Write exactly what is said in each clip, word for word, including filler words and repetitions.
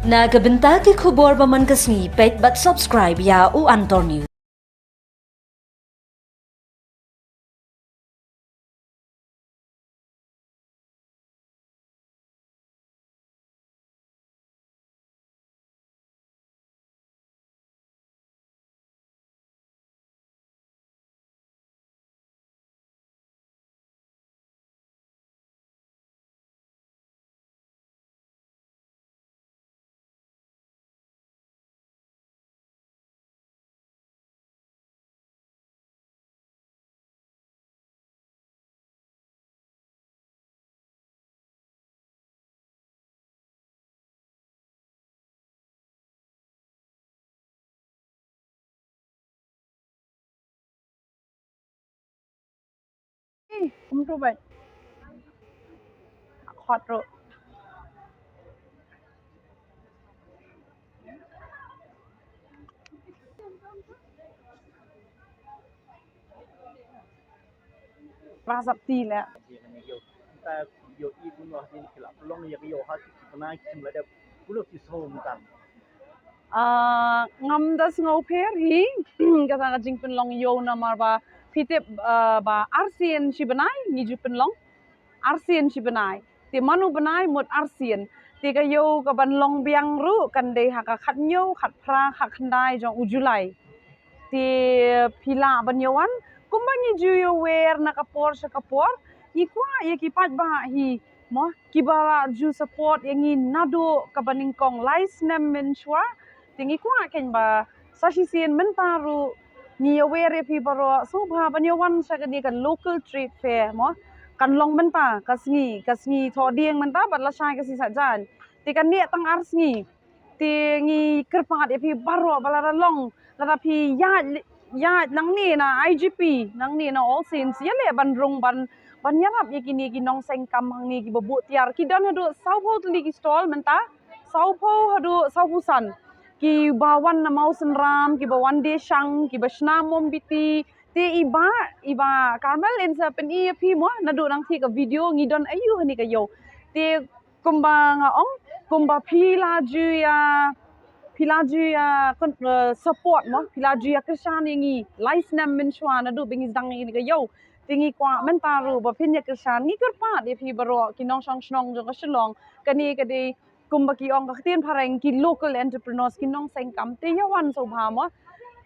Na ka bynta ki khubor ba man ka sngi, peit bad subscribe ïa u Antor News. Ih, kumtu bai. Khot ruh. Ba sap ti le. Ah, ngam da sngew pher hi, kata ka jingpynlong ïew namar ba phi tip, ah, ba arsien shi bnai ngi ju pynlong. Arsien shi bnai. Te mano bnai mut arsien. Te ka ïew ka ban long biang ruh kan dei ha ka khathynñiew, khatphra, khatkhyndai jong u July. Te phi lah ban ïa wan, kumba ngi ju ïa wer na ka por sha ka por, ngi kwah ïa ki paidbah hi, mo, kiba ju support ïa ngi naduh kaba nyngkong lai snem mynshuwa, te ngi kwah kein ba sa shisien mynta ruh ngi ïa wer ïa phi baroh, sngewbha ban ïa wan sha kane ka local trade fair, mo, kan long mynta ka sngi, ka sngi Thohdieng mynta bad lashai ka sngi Saitjaiñ. Te kan neh tang ar sngi. Te ngi kyrpad ïa phi baroh ba lada long, lada phi ïaid, ïaid nangne na I G P, nangne na All Saints, ïaleh ban rung ban, ban ïarap ïa kine ki nongseng kam hangne kiba buh tiar. Ki don haduh sawphew tylli ki stall mynta, sawphew haduh sawphew san. Kiba wan na Mawsynram, kiba wan Deshang, kiba shna mombiti. Te i bah, i bah Carmel, yn sa pyni ïa phi mo, naduh nangthie ka video ngi don aïu hangne ka ïew. Te kumba nga ong, kumba phi la ju ïa, phi la ju ïa, kon-, eh, support mo, phi la ju ïa kyrshan ïa ngi lai snem mynshuwa naduh ba ngi sdang ïa kane ka ïew. Te ngi kwah mynta ruh ba phin ïa kyrshan, ngi kyrpad ïa phi baroh ki nongshong shnong jong ka Shillong. Kane ka dei kumba ki ong ka ktien phareng, ki local entrepreneurs, ki nongseng kam, te ïa wan sngewbha mo.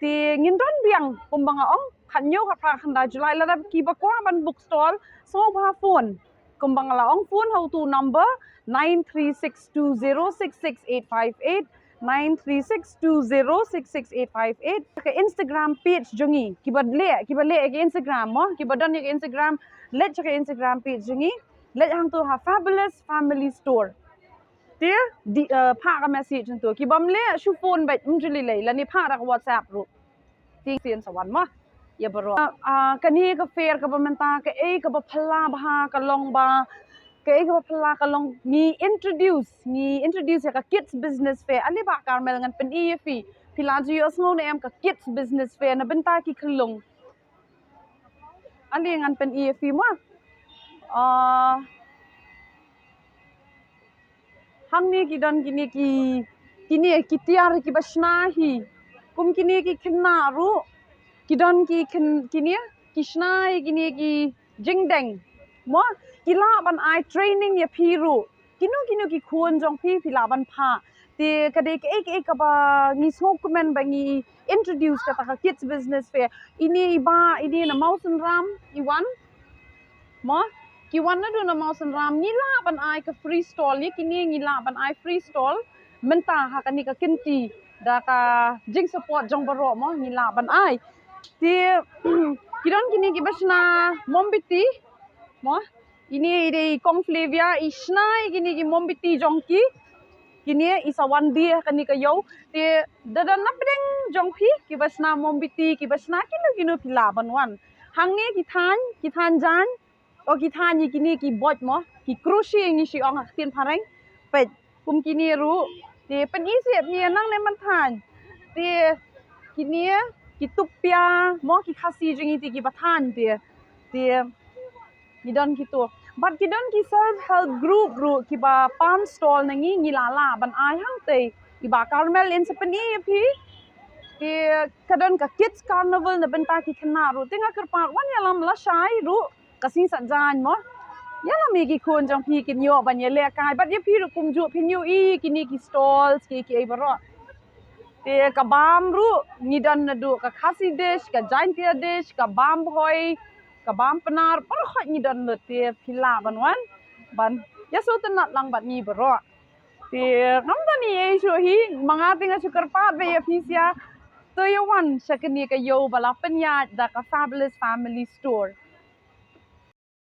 Te ngin don biang kumba nga ong, khathynñiew, khatphra, khatkhyndai July, lada kiba kwah ban book stall, sngewbha phone. Kumba nga la ong, phone ha utu u number nine three six two zero six six eight five eight, nine three six two zero six six eight five eight. Ka Instagram page jong ngi, kiba leh, kiba leh ka Instagram mo, kiba don ïa ka Instagram, leit sha ka Instagram page jong ngi, leit hangtu ha Fabulous Family Store. Te, di, eh, phah ka message hangtu. Kibym leh, shu phone beit, ym ju lei lei, lane phah da ka WhatsApp ruh. Te shisien sa wan mo ïa baroh. Ah, kane ka fair kaba mynta, kaei kaba phylla bha ka long ba, kaei kaba phylla ka long, ngi introduce, ngi introduce ïa ka Kids Business Fair. Ale bah Carmel, ngan pyni ïa phi. Phi la ju ïohsngew ne em ka Kids Business Fair na bynta ki khyllung? Ale ngan pyni ïa phi mo. Ah, hangne ki don kine ki, kine ki tiar kiba shna hi. Kum kine ki khynnah ruh, ki don ki khyn-, kine ki shna hi, kine ki jingdeng. Mo, ki lah ban ai training ïa phi ruh. Kino kino ki khun jong phi, phi lah ban phah. Te ka dei kaei kaei kaba ngi sngewkmen ba ngi introduce kata ka Kids Business Fair. Ine i bah, ine na Mawsynram i wan. Mo, ki wan naduh na Mawsynram, ngi lah ban ai ka free stall, ïa kine ngi lah ban ai free stall. Mynta ha kane ka kynti da ka jingsupport jong baroh mo, ngi lah ban ai. Te ki don kine kiba shna mombiti mo. Ine i dei i Kong Flavia, i shna ïa kine ki mombiti jong ki. Kine i sa wan die ha kane ka ïew. Te da don na pdeng jong phi kiba shna mombiti, kiba shna kino kino, phi lah ban wan. Hangne ki thaiñ, ki thaiñ jaiñ. O, ki thaiñ ïa kine ki boit mo, ki crochet ngi shu ong ha ka ktien phareng. Peit, kum kine ruh. Te pyni seh phi nangne man thaiñ. Te kine ki tup pia mo, ki Khasi jong ngi te kiba thaiñ te. Te ngi don kito. Bad ki don ki self help group ruh kiba pan stall na ngi, ngi la lah ban ai hangtei. I Bah Carmel in sa pyni ïa phi. Ki ka don ka kids carnival na bynta ki khynnah ruh. Te nga kyrpad wan ïalam lashai ruh ka sngi Saitjaiñ mo. Ïalam ïa ki khun jong phi kin ïoh ban ïalehkai bad ïa phi ruh kumjuh phin ïohi kine ki stalls ki kiei baroh. Te ka bam ruh ngi don naduh ka Khasi dish, ka Jaintia dish, ka bam bhoi, ka bam Pnar, baroh khoit ngi don lut. Te phi lah ban wan ban ïasngewtynnat lang bad ngi baroh. Te ngam don ei ei shuh hi, ma nga te nga shu kyrpad ba ïa phi sha. To ïa wan sha kane ka ïew ba la pynïaid da ka Fabulous Family Store.